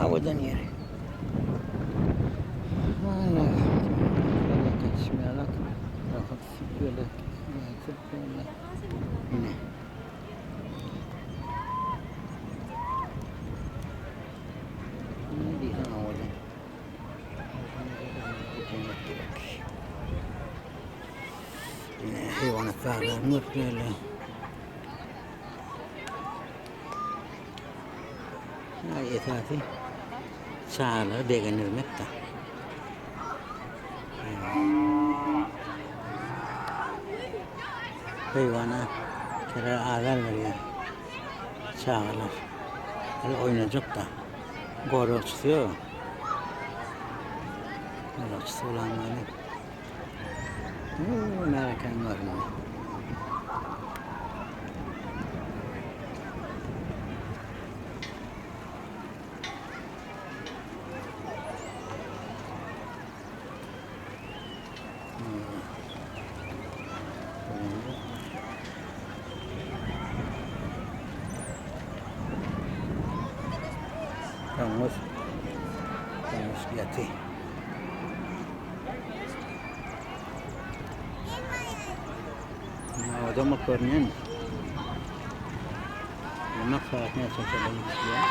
Owadan ýeri. Ine. Ne diýseň owadan. Cennet gerek. Ine haywanat baglaryny görüp ýörler. Esasy çagalary begendirmek-de. Haýwana şeýle azar berýär çagalar. Hali oýnajak-da. Goragçysy ýok. Goragçysy bolan ýaly. Märekäň görnümi. Doňuz. Doňuz ýaty. Owadan bolup görünýän. Yemek saat näçe çenli gidýär?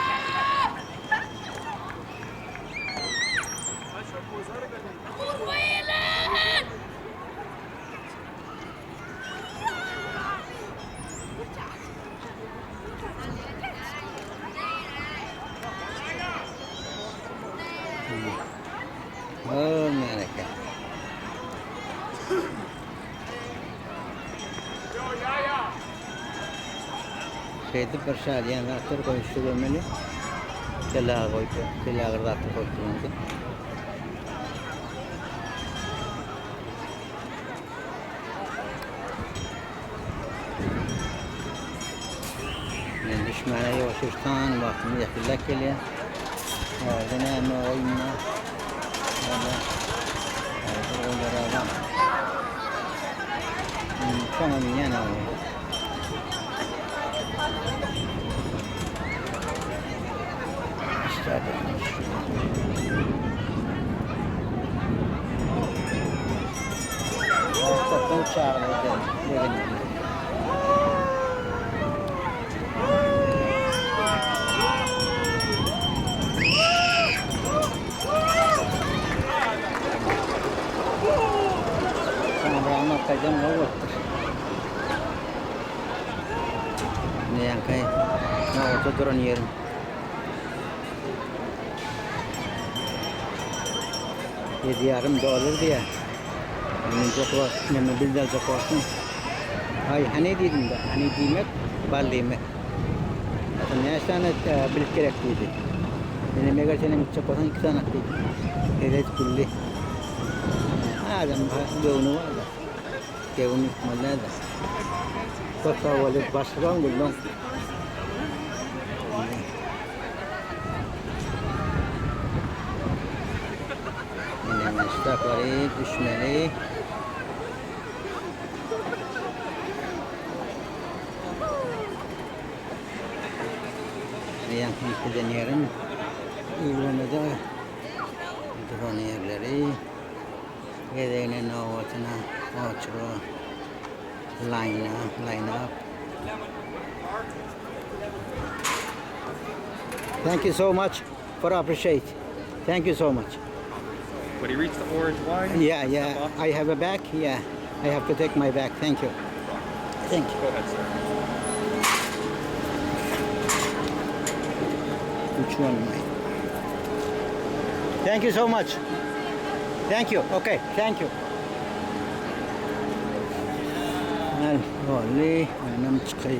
Märeke. Şeýdip bir şadyýan zatlar goýuşdy görmeli. Kellä goýup, kellä bir zatlar goýup durmaly. Men düşmäne ýuwaş-ýuwaşdan wagtym ýakynlap gelýär. Orada näme oýunma? Orada orada oýlar bar. Şoňa minýän oýun. İşte Toplum çağırdı. Soňra gowy Ne ýaňky nobata duran ýerim. 7,5 dollar diýýär. Münjek wagt, neme bildi aljak wagtym. Aý, hany diýdim de, hany diýmek, bal diýmek. Sen näçe sany e, bilet gerek diýdi. Men meger seniň gitjek bolsaň 2 sany diýdi. Hezret güldi. Adam göwni bar da. Göwün ýykmaly däl-de. Köp sag bol, başlygam gülüň. Ine ştaplary düşmeli. Ýaňky giden ýerim Ýygrymada duran ýerleri. Gezegine nobatyna oçura line line up. Thank you so much for appreciate. Thank you so much. When you reach the orange line, Yeah, step yeah. off. I have a bag. Yeah. I have to take my bag. Thank you. Thank you. Go ahead, sir. Which one mine? Thank you so much. Thank you. Okay, thank you. Boldy, menem çykaýyn.